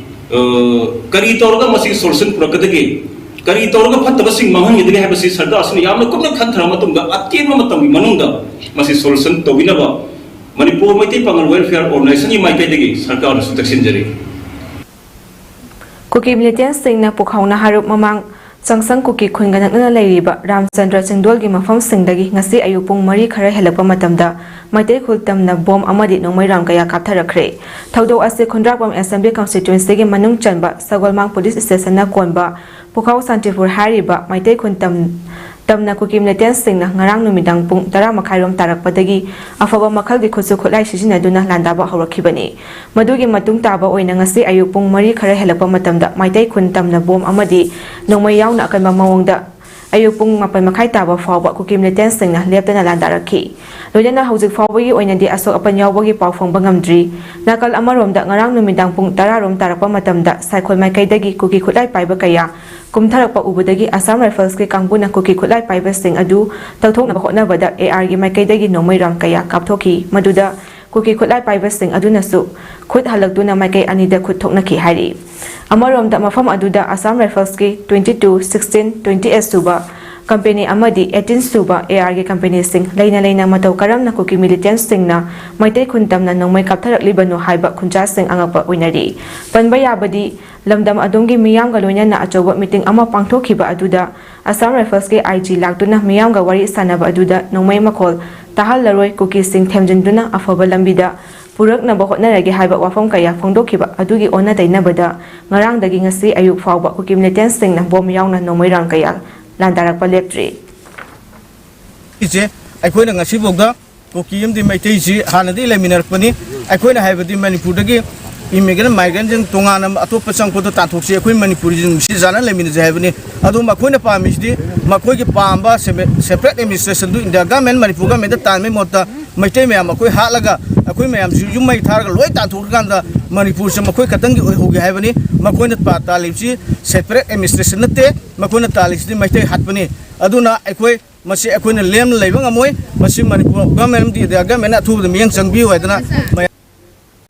ꯑ, ꯀꯔꯤ ꯇꯧꯔꯒ ꯃꯁꯤꯒꯤ ꯁꯣꯂꯨꯁꯟ ꯄꯨꯔꯛꯀꯗꯒꯦ, ꯀꯔꯤ ꯇꯧꯔꯒ ꯐꯠꯇꯕꯁꯤꯡ ꯃꯥꯡꯍꯟꯒꯗꯒꯦ ꯍꯥꯏꯕꯁꯤ ꯁꯔꯀꯥꯔꯁꯤꯅ ꯌꯥꯝꯅ ꯀꯨꯞꯅ ꯈꯟꯊꯔꯕ ꯃꯇꯨꯡꯗ ꯑꯇꯦꯟꯕ ꯃꯇꯝꯒꯤ ꯃꯅꯨꯡꯗ ꯃꯁꯤ ꯁꯣꯂꯨꯁꯟ ꯇꯧꯕꯤꯅꯕ ꯃꯅꯤꯄꯨꯔ ꯃꯩꯇꯩ ꯄꯥꯉꯜ ꯋꯦꯜꯐꯤꯌꯔ ꯑꯣꯔꯒꯅꯥꯏꯖꯦꯁꯟꯒꯤ ꯃꯥꯏꯀꯩꯗꯒꯤ ꯁꯔꯀꯥꯔꯗꯁꯨ ꯇꯛꯁꯤꯟꯖꯔꯤ꯫ ꯀꯨꯀꯤ ꯃꯤꯂꯤꯇꯦꯟꯠꯁꯤꯡꯅ ꯄꯨꯈꯥꯎꯅ ꯍꯥꯔꯨꯞ ꯃꯃꯥꯡ ꯆꯪꯁꯪ ꯀꯨꯀꯤ ꯈꯨꯟꯒ ꯅꯛꯅꯅ ꯂꯩꯔꯤꯕ ꯔꯥꯝꯆꯟꯗ꯭ꯔ ꯆꯤꯡꯗꯣꯜꯒꯤ ꯃꯐꯝꯁꯤꯡꯗꯒꯤ ꯉꯁꯤ ꯑꯌꯨꯛ ꯄꯨꯡ ꯃꯔꯤ ꯈꯔ ꯍꯦꯜꯂꯛꯄ ꯃꯇꯝꯗ ꯃꯩꯇꯩ ꯈꯨꯜ ꯇꯝꯅ ꯕꯣꯝ ꯑꯃꯗꯤ ꯅꯣꯡꯃꯩ ꯔꯥꯝ ꯀꯌꯥ ꯀꯥꯞꯊꯔꯛꯈ꯭ꯔꯦ꯫ ꯊꯧꯗꯣꯛ ꯑꯁꯤ ꯈꯨꯟꯗ꯭ꯔꯥꯛꯄꯝ ꯑꯦꯁꯦꯝꯕ꯭ꯂꯤ ꯀꯟꯁꯇꯤꯇ꯭ꯋꯦꯟꯁꯤꯒꯤ ꯃꯅꯨꯡ ꯆꯟꯕ ꯁꯒꯣꯜꯃꯥꯡ ꯄꯨꯂꯤꯁ ꯁ꯭ꯇꯦꯁꯟꯅ ꯀꯣꯟꯕ ꯄꯨꯈꯥꯎ ꯁꯥꯟꯇꯤꯄꯨꯔ ꯍꯥꯏꯔꯤꯕ ꯃꯩꯇꯩ ꯈꯨꯟ ꯇꯝ ꯇꯝꯅ ꯀꯨꯀꯤ ꯃꯤꯂꯤꯇꯦꯟꯁꯁꯤꯡꯅ ꯉꯔꯥꯡ ꯅꯨꯃꯤꯗꯥꯡ ꯄꯨꯡ ꯇꯔꯥ ꯃꯈꯥꯏꯔꯣꯝ ꯇꯥꯔꯛꯄꯗꯒꯤ ꯑꯐꯕ ꯃꯈꯜꯒꯤ ꯈꯨꯠꯁꯨ ꯈꯨꯠꯂꯥꯏ ꯁꯤꯖꯤꯟꯅꯗꯨꯅ ꯂꯥꯟꯗꯥꯕ ꯍꯧꯔꯛꯈꯤꯕꯅꯤ꯫ ꯃꯗꯨꯒꯤ ꯃꯇꯨꯡ ꯇꯥꯕ ꯑꯣꯏꯅ ꯉꯁꯤ ꯑꯌꯨꯛ ꯄꯨꯡ ꯃꯔꯤ ꯈꯔ ꯍꯦꯜꯂꯛꯄ ꯃꯇꯝꯗ ꯃꯩꯇꯩ ꯈꯨꯟ ꯇꯝꯅ ꯕꯣꯝ ꯑꯃꯗꯤ ꯅꯣꯡꯃꯩ ꯌꯥꯎꯅ ꯑꯀꯟꯕ ꯃꯑꯣꯡꯗ ꯑꯌꯨꯛ ꯄꯨꯡ ꯃꯥꯄꯟ ꯃꯈꯥꯏ ꯇꯥꯕ ꯐꯥꯎꯕ ꯀꯨꯀꯤ ꯃꯤꯂꯤꯇꯦꯟꯁꯁꯤꯡꯅ ꯂꯦꯞꯇꯅ ꯂꯥꯟꯗꯥꯔꯛꯈꯤ꯫ ꯂꯣꯏꯅꯅ ꯍꯧꯖꯤꯛ ꯐꯥꯎꯕꯒꯤ ꯑꯣꯏꯅꯗꯤ ꯑꯁꯣꯛ ꯑꯄꯟ ꯌꯥꯎꯕꯒꯤ ꯄꯥꯎ ꯐꯪꯕ ꯉꯝꯗ꯭ꯔꯤ꯫ ꯅꯥꯀꯜ ꯑꯃꯔꯣꯝꯗ ꯉꯔꯥꯡ ꯅꯨꯃꯤꯗꯥꯡ ꯄꯨꯡ ꯇꯔꯥ ꯔꯣꯝ ꯇꯥꯔꯛꯄ ꯃꯇꯝꯗ ꯁꯥꯏꯈꯣꯜ ꯃꯥꯏꯀꯩꯗꯒꯤ ꯀꯨꯀꯤ ꯈꯨꯠꯂꯥꯏ ꯄꯥꯏꯕ ꯀꯌꯥ ꯀꯨꯝꯊꯔꯛꯄ ꯎꯕꯗꯒꯤ ꯑꯁꯥꯝ ꯔꯥꯏꯐꯜꯁꯀꯤ ꯀꯥꯡꯕꯨꯅ ꯀꯨꯀꯤ ꯈꯨꯠꯂꯥꯏ ꯄꯥꯏꯕꯁꯤꯡ ꯑꯗꯨ ꯇꯧꯊꯣꯛꯅꯕ ꯍꯣꯠꯅꯕꯗ ꯑꯦ ꯑꯥꯔꯒꯤ ꯃꯥꯏꯀꯩꯗꯒꯤ ꯅꯣꯡꯃꯩ ꯔꯥꯎꯟ ꯀꯌꯥ ꯀꯥꯞꯊꯣꯛꯈꯤ꯫ ꯃꯗꯨꯗ ꯀꯨꯀꯤ ꯈꯨꯠꯂꯥꯏ ꯄꯥꯏꯕꯁꯤꯡ ꯑꯗꯨꯅꯁꯨ ꯈꯨꯠ ꯍꯜꯂꯛꯇꯨꯅ ꯃꯥꯏꯀꯩ ꯑꯅꯤꯗ ꯈꯨꯠ ꯊꯣꯛꯅꯈꯤ ꯍꯥꯏꯔꯤ꯫ ꯑꯃꯔꯣꯝꯗ ꯃꯐꯝ ꯑꯗꯨꯗ ꯑꯁꯥꯝ ꯔꯥꯏꯐꯜꯁꯀꯤ twenty two, sixteen, twenty eight ꯁꯨꯕ ꯀꯝꯄꯦꯅꯤ ꯑꯃꯗꯤ eighteen ꯁꯨꯕ ꯑꯦ ꯑꯥꯔꯒꯤ ꯀꯝꯄꯦꯅꯤꯁꯤꯡ ꯂꯩꯅ ꯂꯩꯅ ꯃꯇꯧ ꯀꯔꯝꯅ ꯀꯨꯀꯤ ꯃꯤꯂꯤꯇꯦꯟꯁꯁꯤꯡꯅ ꯃꯩꯇꯩ ꯈꯨꯟ ꯇꯝꯅ ꯅꯣꯡꯃꯩ ꯀꯥꯞꯊꯔꯛꯂꯤꯕꯅꯣ ꯍꯥꯏꯕ ꯈꯨꯟꯖꯥꯁꯤꯡ ꯑꯉꯛꯄ ꯑꯣꯏꯅꯔꯤ꯫ ꯄꯟꯕ ꯌꯥꯕꯗꯤ, ꯂꯝꯗꯝ ꯑꯗꯣꯝꯒꯤ ꯃꯤꯌꯥꯝꯒ ꯂꯣꯏꯅꯅ ꯑꯆꯧꯕ ꯃꯤꯇꯤꯡ ꯑꯃ ꯄꯥꯡꯊꯣꯛꯈꯤꯕ ꯑꯗꯨꯗ ꯑꯁꯥꯝ ꯔꯥꯏꯐꯜꯁꯀꯤ ꯑꯥꯏ ꯖꯤ ꯂꯥꯛꯇꯨꯅ ꯃꯤꯌꯥꯝꯒ ꯋꯥꯔꯤ ꯁꯥꯟꯅꯕ ꯑꯗꯨꯗ ꯅꯣꯡꯃꯩ ꯃꯈꯣꯜ ꯇꯥꯍꯜꯂꯔꯣꯏ, ꯀꯨꯀꯤꯁꯤꯡ ꯊꯦꯝꯖꯤꯟꯗꯨꯅ ꯑꯐꯕ ꯂꯝꯕꯤꯗ ꯄꯨꯔꯛꯅꯕ ꯍꯣꯠꯅꯔꯒꯦ ꯍꯥꯏꯕ ꯋꯥꯐꯝ ꯀꯌꯥ ꯐꯣꯡꯗꯣꯛꯈꯤꯕ ꯑꯗꯨꯒꯤ ꯑꯣꯟꯅ ꯇꯩꯅꯕꯗ ꯉꯔꯥꯡꯗꯒꯤ ꯉꯁꯤ ꯑꯌꯨꯛ ꯐꯥꯎꯕ ꯀꯨꯀꯤ ꯃꯤꯂꯤꯇꯦꯟꯁꯁꯤꯡꯅ ꯕꯣꯝ ꯌꯥꯎꯅ ꯅꯣꯡꯃꯩ ꯔꯥꯎꯟ ꯀꯌꯥ ꯂꯥꯟꯗꯥꯔꯛꯄ ꯂꯦꯞꯇ꯭ꯔꯤ꯫ ꯏꯆꯦ, ꯑꯩꯈꯣꯏꯅ ꯉꯁꯤꯐꯥꯎꯗ ꯀꯨꯀꯤ ꯑꯃꯗꯤ ꯃꯩꯇꯩꯁꯤ ꯍꯥꯟꯅꯗꯒꯤ ꯂꯩꯃꯤꯟꯅꯔꯛꯄꯅꯤ꯫ ꯑꯩꯈꯣꯏꯅ ꯍꯥꯏꯕꯗꯤ ꯃꯅꯤꯄꯨꯔꯗꯒꯤ ꯏꯃꯤꯒ꯭ꯔꯦꯟ ꯃꯥꯏꯒ꯭ꯔꯦꯟꯁꯤꯡ ꯇꯣꯉꯥꯟꯅ ꯑꯇꯣꯞꯄ ꯆꯪꯉꯛꯄꯗꯣ ꯇꯥꯟꯊꯣꯛꯁꯤ, ꯑꯩꯈꯣꯏ ꯃꯅꯤꯄꯨꯔꯤꯁꯤ ꯅꯨꯡꯁꯤ ꯆꯥꯟꯅꯅ ꯂꯩꯃꯤꯟꯅꯁꯦ ꯍꯥꯏꯕꯅꯤ꯫ ꯑꯗꯣ ꯃꯈꯣꯏꯅ ꯄꯥꯝꯃꯤꯁꯤꯗꯤ ꯃꯈꯣꯏꯒꯤ ꯄꯥꯝꯕ ꯁꯦꯄꯔꯦꯠ ꯑꯦꯗꯃꯤꯅꯤꯁꯇ꯭ꯔꯦꯁꯟꯗꯨ ꯏꯟꯗꯤꯌꯥ ꯒꯃꯦꯟ, ꯃꯅꯤꯄꯨꯔ ꯒꯃꯦꯟꯗ ꯇꯥꯟꯕꯒꯤ ꯃꯍꯨꯠꯇ ꯃꯩꯇꯩ ꯃꯌꯥꯝ ꯑꯩꯈꯣꯏ ꯍꯥꯠꯂꯒ ꯑꯩꯈꯣꯏ ꯃꯌꯥꯝꯁꯤ ꯌꯨꯝ ꯃꯩ ꯊꯥꯔꯒ ꯂꯣꯏ ꯇꯥꯟꯊꯣꯛꯈ꯭ꯔꯀꯥꯟꯗ ꯃꯅꯤꯄꯨꯔꯁꯦ ꯃꯈꯣꯏ ꯈꯛꯇꯪꯒꯤ ꯑꯣꯏꯍꯧꯒꯦ ꯍꯥꯏꯕꯅꯤ꯫ ꯃꯈꯣꯏꯅ ꯄꯥ-, ꯇꯥꯜꯂꯤꯕꯁꯤ ꯁꯦꯄꯔꯦꯠ ꯑꯦꯗꯃꯤꯅꯤꯁꯇ꯭ꯔꯦꯁꯟ ꯅꯠꯇꯦ, ꯃꯈꯣꯏꯅ ꯇꯥꯜꯂꯤꯁꯤꯗꯤ ꯃꯩꯇꯩ ꯍꯥꯠꯄꯅꯤ꯫ ꯑꯗꯨꯅ ꯑꯩꯈꯣꯏ ꯃꯁꯤ ꯑꯩꯈꯣꯏꯅ ꯂꯦꯝꯅ ꯂꯩꯕ ꯉꯝꯃꯣꯏ꯫ ꯃꯁꯤ ꯃꯅꯤꯄꯨꯔ ꯒꯃꯦꯟ ꯑꯃꯗꯤ ꯏꯟꯗꯤꯌꯥ ꯒꯃꯦꯟꯅ ꯑꯊꯨꯕꯗ ꯃꯤꯠꯌꯦꯡ ꯆꯪꯕꯤꯌꯨ ꯍꯥꯏꯗꯅ ꯃꯌꯥꯝ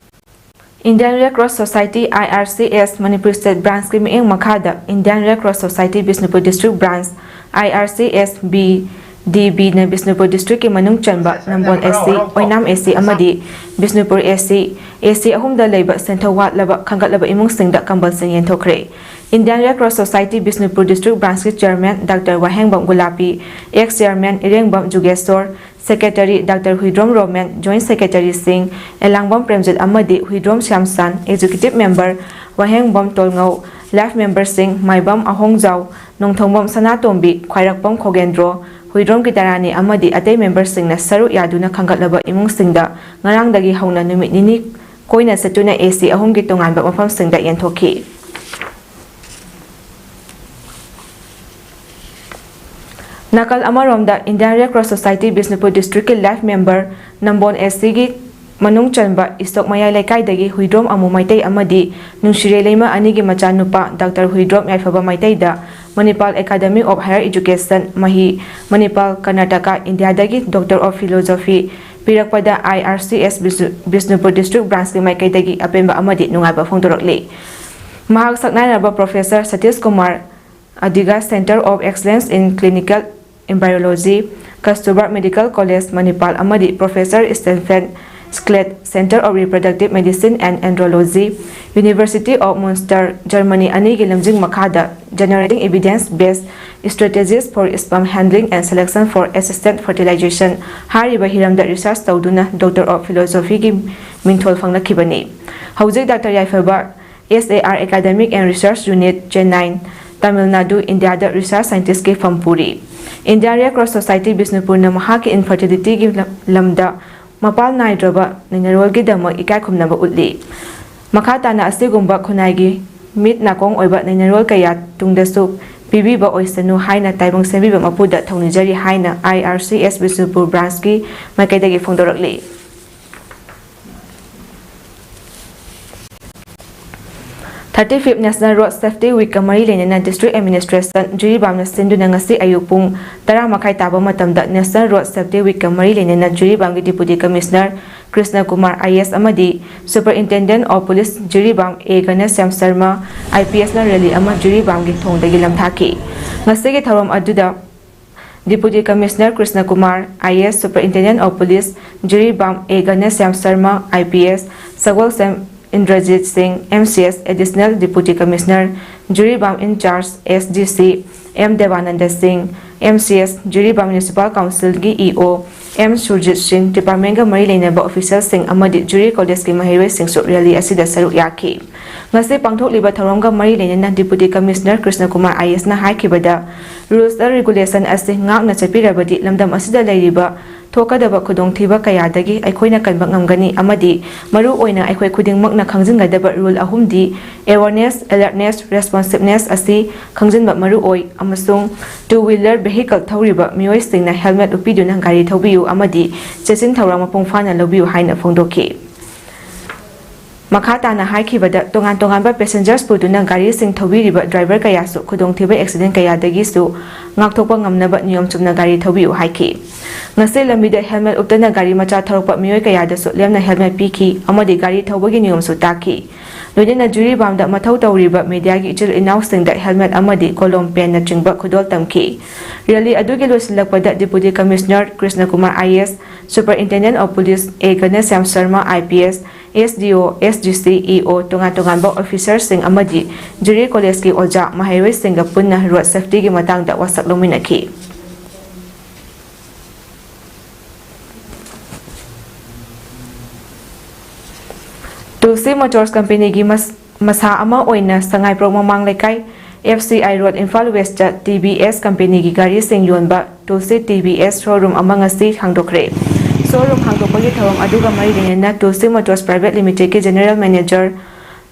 Indian Red Cross Society, I R C S, Manipur state ꯕ꯭ꯔꯥꯟꯁꯀꯤ ꯃꯤꯠꯌꯦꯡ ꯃꯈꯥꯗ Indian Red Cross Society Bishnupur district branch, I R C S B D B ꯅ ꯕꯤꯁꯅꯨꯄꯨꯔ ꯗꯤꯁꯇ꯭ꯔꯤꯛꯀꯤ ꯃꯅꯨꯡ ꯆꯟꯕ ꯅꯝꯕꯣꯜ A C, Oinam A C ꯑꯃꯗꯤ Bishnupur A C, A C ꯑꯍꯨꯝꯗ ꯂꯩꯕ ꯁꯦꯟꯊꯣꯛ ꯋꯥꯠꯂꯕ ꯈꯟꯒꯠꯂꯕ ꯏꯃꯨꯡꯁꯤꯡꯗ ꯀꯝꯕꯜꯁꯤꯡ ꯌꯦꯟꯊꯣꯛꯈ꯭ꯔꯦ꯫ Indian Red Cross Society Bishnupur district ꯕ꯭ꯔꯥꯟꯁꯀꯤ chairman doctor Wahengbam Gulapi, ex chairman Irengbam Jugeshor, secretary doctor Huidrom Romen, joint ꯁꯦꯀ꯭ꯔꯦꯇꯔꯤꯁꯤꯡ ꯑꯦꯂꯥꯡꯕꯝ ꯄ꯭ꯔꯦꯝꯖꯤꯠ ꯑꯃꯗꯤ Huidrom Shyamsan, executive member Wahengbam Tolngou, life ꯃꯦꯝꯕꯔꯁꯤꯡ ꯃꯥꯏꯕꯝ ꯑꯍꯣꯡꯖꯥꯎ, ꯅꯣꯡꯊꯣꯡꯕꯝ ꯁꯅꯥꯇꯣꯝꯕꯤ, ꯈ꯭ꯋꯥꯏꯔꯥꯛꯄꯝ ꯈꯣꯒꯦꯟꯗ꯭ꯔꯣ, ꯍꯨꯏꯗ꯭ꯔꯣꯝ ꯒꯤꯇꯥꯔꯥꯅꯤ ꯑꯃꯗꯤ ꯑꯇꯩ ꯃꯦꯝꯕꯔꯁꯤꯡꯅ ꯁꯔꯨꯛ ꯌꯥꯗꯨꯅ ꯈꯟꯒꯠꯂꯕ ꯏꯃꯨꯡꯁꯤꯡꯗ ꯉꯔꯥꯡꯗꯒꯤ ꯍꯧꯅ ꯅꯨꯃꯤꯠ ꯅꯤꯅꯤ ꯀꯣꯏꯅ ꯆꯠꯇꯨꯅ ꯑꯦ ꯁꯤ ꯑꯍꯨꯝꯒꯤ ꯇꯣꯉꯥꯟꯕ ꯃꯐꯝꯁꯤꯡꯗ ꯌꯦꯟꯊꯣꯛꯈꯤ꯫ ꯅꯥꯀꯜ ꯑꯃꯔꯣꯝꯗ, Indian red cross society Bishnupur ꯗꯤꯁꯇ꯭ꯔꯤꯛꯀꯤ ꯂꯥꯏꯐ ꯃꯦꯝꯕꯔ ꯅꯝꯕꯣꯜ ꯑꯦ ꯁꯤꯒꯤ ꯃꯅꯨꯡ ꯆꯟꯕ ꯏꯁꯣꯛ ꯃꯌꯥꯏ ꯂꯩꯀꯥꯏꯗꯒꯤ ꯍꯨꯏꯗ꯭ꯔꯣꯝ ꯑꯃꯨ ꯃꯩꯇꯩ ꯑꯃꯗꯤ ꯅꯨꯡꯁꯤꯔꯩ ꯂꯩꯃ ꯑꯅꯤꯒꯤ ꯃꯆꯥꯅꯨꯄꯥ ꯗꯥꯛꯇꯔ ꯍꯨꯏꯗ꯭ꯔꯣꯝ ꯌꯥꯏꯐꯕ ꯃꯩꯇꯩꯗ Manipal academy of higher education, ꯃꯍꯤ, ꯃꯅꯤꯄꯥꯜ, ꯀꯔꯅꯥꯇꯀꯥ, ꯏꯟꯗꯤꯌꯥꯗꯒꯤ ꯗꯣꯛꯇꯔ ꯑꯣꯐ ꯐꯤꯂꯣꯖꯣꯐꯤ ꯄꯤꯔꯛꯄꯗ ꯑꯥꯏ ꯑꯥꯔ ꯁꯤ ꯑꯦꯁ ꯕꯤꯁꯅꯨ-, ꯕꯤꯁꯅꯨꯄꯨꯔ ꯗꯤꯁꯇ꯭ꯔꯤꯛ ꯕ꯭ꯔꯥꯟꯁꯀꯤ ꯃꯥꯏꯀꯩꯗꯒꯤ ꯑꯄꯦꯟꯕ ꯑꯃꯗꯤ ꯅꯨꯡꯉꯥꯏꯕ ꯐꯣꯡꯗꯣꯔꯛꯂꯤ꯫ ꯃꯍꯥꯛ ꯁꯛꯅꯥꯏꯔꯕ ꯄ꯭ꯔꯣꯐꯦꯁꯔ ꯁꯇꯤꯁ ꯀꯨꯃꯥꯔ ꯑꯗꯤꯒ Center of Excellence in Clinical Embryology, Kasturba Medical College, Manipal ꯑꯃꯗꯤ professor Stefan Schlatt Center of Reproductive Medicine and Andrology, University of Münster, Germany ꯑꯅꯤꯒꯤ ꯂꯝꯖꯤꯡ ꯃꯈꯥꯗ Generating Evidence Based Strategies for Sperm Handling and Selection for Assisted Fertilization ꯍꯥꯏꯔꯤꯕ ꯍꯤꯔꯝꯗ research ꯇꯧꯗꯨꯅ doctor of ꯐꯤꯂꯣꯁꯣꯐꯤꯒꯤ ꯃꯤꯡꯊꯣꯜ ꯐꯪꯂꯛꯈꯤꯕꯅꯤ꯫ ꯍꯧꯖꯤꯛ doctor ꯌꯥꯏꯐꯕ S A R Academic and Research Unit, Chennai, Tamil Nadu, ꯏꯟꯗꯤꯌꯥꯗ research ꯁꯥꯏꯟꯇꯤꯁꯀꯤ ꯐꯝ ꯄꯨꯔꯤ꯫ ꯏꯟꯗꯤꯌꯥꯟ ꯔꯦꯗ ꯀ꯭ꯔꯣꯁ ꯁꯣꯁꯥꯏꯇꯤ ꯕꯤꯁꯅꯨꯄꯨꯔꯅ ꯃꯍꯥꯛꯀꯤ ꯏꯟꯐꯔꯇꯤꯂꯤꯇꯤꯒꯤ ꯂꯝ-, ꯂꯝꯗ ꯃꯄꯥꯜ ꯅꯥꯏꯗ꯭ꯔꯕ ꯅꯩꯅꯔꯣꯜꯒꯤꯗꯃꯛ ꯏꯀꯥꯏ ꯈꯨꯝꯅꯕ ꯎꯠꯂꯤ꯫ ꯃꯈꯥ ꯇꯥꯅ ꯑꯁꯤꯒꯨꯝꯕ ꯈꯨꯟꯅꯥꯏꯒꯤ ꯃꯤꯠ ꯅꯥꯀꯣꯡ ꯑꯣꯏꯕ ꯅꯩꯅꯔꯣꯜ ꯀꯌꯥ ꯇꯨꯡꯗꯁꯨ ꯄꯤꯕꯤꯕ ꯑꯣꯏꯁꯅꯨ ꯍꯥꯏꯅ ꯇꯥꯏꯕꯪ ꯁꯦꯝꯕꯤꯕ ꯃꯄꯨꯗ ꯊꯧꯅꯤꯖꯔꯤ ꯍꯥꯏꯅ I R C S Bishnupur ꯕ꯭ꯔꯥꯟꯁꯀꯤ ꯃꯥꯏꯀꯩꯗꯒꯤ ꯐꯣꯡꯗꯣꯔꯛꯂꯤ꯫ Thirty fifth National Road Safety Weekꯀ ꯃꯔꯤ ꯂꯩꯅꯅ District Administration ꯖꯤꯔꯤꯕꯥꯝꯅ ꯁꯤꯟꯗꯨꯅ ꯉꯁꯤ ꯑꯌꯨꯛ ꯄꯨꯡ ꯇꯔꯥ ꯃꯈꯥꯏ ꯇꯥꯕ ꯃꯇꯝꯗ National Road Safety Weekꯀ ꯃꯔꯤ ꯂꯩꯅꯅ ꯖꯤꯔꯤꯕꯥꯝꯒꯤ Deputy Commissioner Krishna Kumar I A S ꯑꯃꯗꯤ Superintendent of Police Jiribam A ꯘꯅꯁ꯭ꯌꯥꯝ Sharma I P Sꯅ rally ꯑꯃ ꯖꯤꯔꯤꯕꯥꯝꯒꯤ ꯊꯣꯡꯗꯒꯤ ꯂꯝꯊꯥꯈꯤ꯫ ꯉꯁꯤꯒꯤ ꯊꯧꯔꯝ ꯑꯗꯨꯗ Deputy Commissioner Krishna Kumar I A S, Superintendent of Police Jiribam A ꯘꯅꯁ꯭ꯌꯥꯝ Sharma I P S, ꯁꯒꯣꯜꯁꯦꯝ ꯏꯟꯗ꯭ꯔꯖꯤꯠ ꯁꯤꯡ M C S, Additional Deputy Commissioner Jiribam in charge S D C M ꯗꯦꯕꯥꯅꯟꯗ ꯁꯤꯡ, M C S Jiribam Municipal Councilꯒꯤ E O M Surjit ꯁꯤꯡ, departmentꯒ ꯃꯔꯤ ꯂꯩꯅꯕ officialꯁꯤꯡ ꯑꯃꯗꯤ jury ꯀꯣꯂꯦꯖꯀꯤ ꯃꯍꯩꯔꯣꯏꯁꯤꯡꯁꯨ rally ꯑꯁꯤꯗ ꯁꯔꯨꯛ ꯌꯥꯈꯤ꯫ ꯉꯁꯤ ꯄꯥꯡꯊꯣꯛꯂꯤꯕ ꯊꯧꯔꯝꯒ ꯃꯔꯤ ꯂꯩꯅꯅ Deputy Commissioner Krishna Kumar I ꯑꯦꯁꯅ ꯍꯥꯏꯈꯤꯕꯗ, rules and regulation ꯑꯁꯤ ꯉꯥꯛꯅ ꯆꯠꯄꯤꯔꯕꯗꯤ ꯂꯝꯗꯝ ꯑꯁꯤꯗ ꯂꯩꯔꯤꯕ ꯊꯣꯛꯀꯗꯕ ꯈꯨꯗꯣꯡꯊꯤꯕ ꯀꯌꯥꯗꯒꯤ ꯑꯩꯈꯣꯏꯅ ꯀꯟꯕ ꯉꯝꯒꯅꯤ ꯑꯃꯗꯤ ꯃꯔꯨ ꯑꯣꯏꯅ ꯑꯩꯈꯣꯏ ꯈꯨꯗꯤꯡꯃꯛꯅ ꯈꯪꯖꯤꯟꯒꯗꯕ rule ꯑꯍꯨꯝꯗꯤ awareness, alertness, responsiveness ꯑꯁꯤ ꯈꯪꯖꯤꯟꯕ ꯃꯔꯨ ꯑꯣꯏ ꯑꯃꯁꯨꯡ two wheeler vehicle ꯊꯧꯔꯤꯕ ꯃꯤꯑꯣꯏꯁꯤꯡꯅ helmet ꯎꯞꯄꯤꯗꯨꯅ ꯒꯥꯔꯤ ꯊꯧꯕꯤꯌꯨ ꯑꯃꯗꯤ ꯆꯦꯛꯁꯤꯟ ꯊꯧꯔꯥꯡ ꯃꯄꯨꯡ ꯐꯥꯅ ꯂꯧꯕꯤꯌꯨ ꯍꯥꯏꯅ ꯐꯣꯡꯗꯣꯛꯈꯤ꯫ ꯃꯈꯥ ꯇꯥꯅ ꯍꯥꯏꯈꯤꯕꯗ, ꯇꯣꯉꯥꯟ ꯇꯣꯉꯥꯟꯕ passengers ꯄꯨꯗꯨꯅ ꯒꯥꯔꯤꯁꯤꯡ ꯊꯧꯕꯤꯔꯤꯕ driver ꯀꯌꯥꯁꯨ ꯈꯨꯗꯣꯡꯊꯤꯕ accident ꯀꯌꯥꯗꯒꯤꯁꯨ ꯉꯥꯛꯊꯣꯛꯄ ꯉꯝꯅꯕ ꯅꯤꯌꯣꯝ ꯆꯨꯝꯅ ꯒꯥꯔꯤ ꯊꯧꯕꯤꯌꯨ ꯍꯥꯏꯈꯤ꯫ ꯉꯁꯤ ꯂꯝꯕꯤꯗ helmet ꯎꯞꯇꯅ ꯒꯥꯔꯤ ꯃꯆꯥ ꯊꯧꯔꯛꯄ ꯃꯤꯑꯣꯏ ꯀꯌꯥꯗꯁꯨ ꯂꯦꯝꯅ helmet ꯄꯤꯈꯤ ꯑꯃꯗꯤ ꯒꯥꯔꯤ ꯊꯧꯕꯒꯤ ꯅꯤꯌꯣꯝꯁꯨ ꯇꯥꯛꯈꯤ꯫ ꯂꯣꯏꯅꯅ ꯖꯤꯔꯤꯕꯥꯝꯗ ꯃꯊꯧ ꯇꯧꯔꯤꯕ mediaꯒꯤ ꯏꯆꯤꯜ ꯏꯅꯥꯎꯁꯤꯡꯗ helmet ꯑꯃꯗꯤ ꯀꯣꯂꯣꯝ, penꯅꯆꯤꯡꯕ ꯈꯨꯗꯣꯜ ꯇꯝꯈꯤ꯫ Rally ꯑꯗꯨꯒꯤ ꯂꯣꯏꯁꯤꯜꯂꯛꯄꯗ Deputy Commissioner Krishna Kumar I S, Superintendent of Police A ꯒꯅꯦꯁ꯭ꯌꯥꯝ Sharma I P S, S D ꯑꯣ, ꯑꯦꯁ ꯗꯤ ꯁꯤ, ꯏ ꯑꯣ, ꯇꯣꯉꯥꯟ ꯇꯣꯉꯥꯟꯕ officerꯁꯤꯡ ꯑꯃꯗꯤ ꯖꯤꯔꯤ ꯀꯣꯂꯦꯖꯀꯤ ꯑꯣꯖꯥ ꯃꯍꯩꯔꯣꯏꯁꯤꯡꯒ ꯄꯨꯟꯅ road safetyꯒꯤ ꯃꯇꯥꯡꯗ ꯋꯥꯁꯛ ꯂꯧꯃꯤꯟꯅꯈꯤ꯫ ꯇꯨꯜꯁꯤ ꯃꯣꯇꯣꯔꯁ ꯀꯝꯄꯦꯅꯤꯒꯤ ꯃꯁ-, ꯃꯁꯥ ꯑꯃ ꯑꯣꯏꯅ ꯁꯉꯥꯏꯄ꯭ꯔꯧ ꯃꯃꯥꯡ ꯂꯩꯀꯥꯏ, F C I road, Imphal west T V S ꯀꯝꯄꯦꯅꯤꯒꯤ ꯒꯥꯔꯤꯁꯤꯡ ꯌꯣꯟꯕ Tulsi T V S showroom ꯑꯃ ꯉꯁꯤ ꯍꯥꯡꯗꯣꯛꯈ꯭ꯔꯦ꯫ Showroom ꯍꯥꯡꯗꯣꯛꯄꯒꯤ ꯊꯧꯔꯝ ꯑꯗꯨꯒ ꯃꯔꯤ ꯂꯩꯅꯅ ꯇꯨꯜꯁꯤ ꯃꯣꯇꯣꯔꯁ Private Limitedꯀꯤ General Manager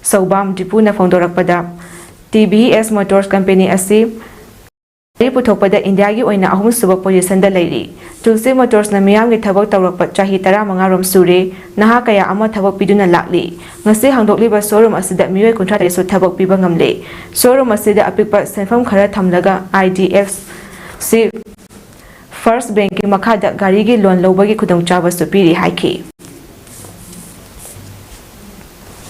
ꯁꯧꯕꯥꯝ ꯗꯤꯄꯨꯅ ꯐꯣꯡꯗꯣꯔꯛꯄꯗ, T V S motors company ꯑꯁꯤ ꯒꯥꯔꯤ ꯄꯨꯊꯣꯛꯄꯗ ꯏꯟꯗꯤꯌꯥꯒꯤ ꯑꯣꯏꯅ ꯑꯍꯨꯝꯁꯨꯕ positionꯗ ꯂꯩꯔꯤ꯫ ꯇꯨꯜꯁꯤ ꯃꯣꯇꯣꯔꯁꯅ ꯃꯤꯌꯥꯝꯒꯤ ꯊꯕꯛ ꯇꯧꯔꯛꯄ ꯆꯍꯤ ꯇꯔꯥꯃꯉꯥ ꯔꯣꯝ ꯁꯨꯔꯦ, ꯅꯍꯥ ꯀꯌꯥ ꯑꯃ ꯊꯕꯛ ꯄꯤꯗꯨꯅ ꯂꯥꯛꯂꯤ꯫ ꯉꯁꯤ ꯍꯥꯡꯗꯣꯛꯂꯤꯕ showroom ꯑꯁꯤꯗ ꯃꯤꯑꯣꯏ ꯀꯨꯟꯊ꯭ꯔꯥ ꯇꯔꯦꯠꯁꯨ ꯊꯕꯛ ꯄꯤꯕ ꯉꯝꯂꯦ꯫ Showroom ꯑꯁꯤꯗ ꯑꯄꯤꯛꯄ ꯁꯦꯟꯐꯝ ꯈꯔ ꯊꯝꯂꯒ I D F C First Bankꯀꯤ ꯃꯈꯥꯗ ꯒꯥꯔꯤꯒꯤ loan ꯂꯧꯕꯒꯤ ꯈꯨꯗꯣꯡꯆꯥꯕꯁꯨ ꯄꯤꯔꯤ ꯍꯥꯏꯈꯤ꯫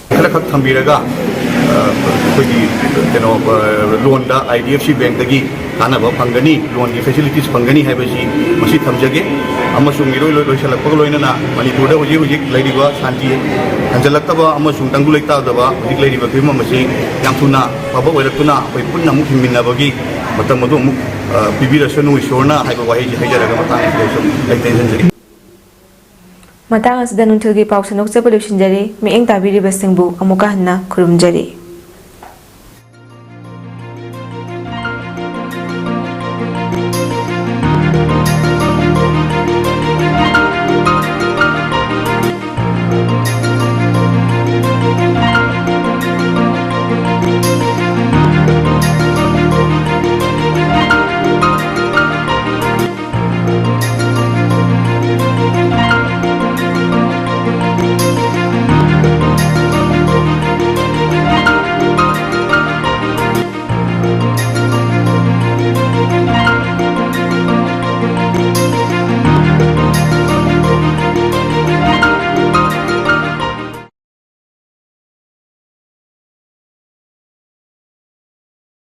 ꯈꯔꯈꯛ ꯊꯝꯕꯤꯔꯒ, ꯑ, ꯑꯩꯈꯣꯏꯒꯤ ꯀꯩꯅꯣ, ꯑ, loanꯗ ꯑꯥꯏ ꯗꯤ ꯑꯦꯐ ꯁꯤ Bankꯇꯒꯤ ꯀꯥꯟꯅꯕ ꯐꯪꯒꯅꯤ, loanꯒꯤ facilities ꯐꯪꯒꯅꯤ ꯍꯥꯏꯕꯁꯤ ꯃꯁꯤ ꯊꯝꯖꯒꯦ꯫ ꯑꯃꯁꯨꯡ ꯏꯔꯣꯏ ꯂꯣꯏ-, ꯂꯣꯏꯁꯤꯜꯂꯛꯄꯒ ꯂꯣꯏꯅꯅ ꯃꯅꯤꯄꯨꯔꯗ ꯍꯧꯖꯤꯛ ꯍꯧꯖꯤꯛ ꯂꯩꯔꯤꯕ ꯁꯥꯟꯇꯤ ꯍꯟꯖꯤꯜꯂꯛꯇꯕ ꯑꯃꯁꯨꯡ ꯇꯪꯗꯨ ꯂꯩꯇꯥꯗꯕ ꯍꯧꯖꯤꯛ ꯂꯩꯔꯤꯕ ꯐꯤꯕꯝ ꯑꯁꯤ ꯌꯥꯝ ꯊꯨꯅ ꯐꯕ ꯑꯣꯏꯔꯛꯇꯨꯅ ꯑꯩꯈꯣꯏ ꯄꯨꯟꯅ ꯑꯃꯨꯛ ꯍꯤꯡꯃꯤꯟꯅꯕꯒꯤ ꯃꯇꯝ ꯑꯗꯨ ꯑꯃꯨꯛ ꯑ, ꯄꯤꯕꯤꯔꯁꯅꯨ ꯏꯁꯣꯔꯅ ꯍꯥꯏꯕ ꯋꯥꯍꯩꯁꯤ ꯍꯥꯏꯖꯔꯒ ꯃꯇꯥꯡ ꯑꯁꯤꯗ ꯑꯩꯁꯨ ꯑꯩ ꯇꯦꯟꯁꯤꯟꯖꯒꯦ꯫ ꯃꯇꯥꯡ ꯑꯁꯤꯗ ꯅꯨꯡꯊꯤꯜꯒꯤ ꯄꯥꯎ ꯁꯟꯗꯣꯛꯆꯕ ꯂꯣꯏꯁꯤꯟꯖꯔꯤ꯫ ꯃꯤꯠꯌꯦꯡ ꯇꯥꯕꯤꯔꯤꯕꯁꯤꯡꯕꯨ ꯑꯃꯨꯛꯀ ꯍꯟꯅ ꯈꯨꯔꯨꯝꯖꯔꯤ꯫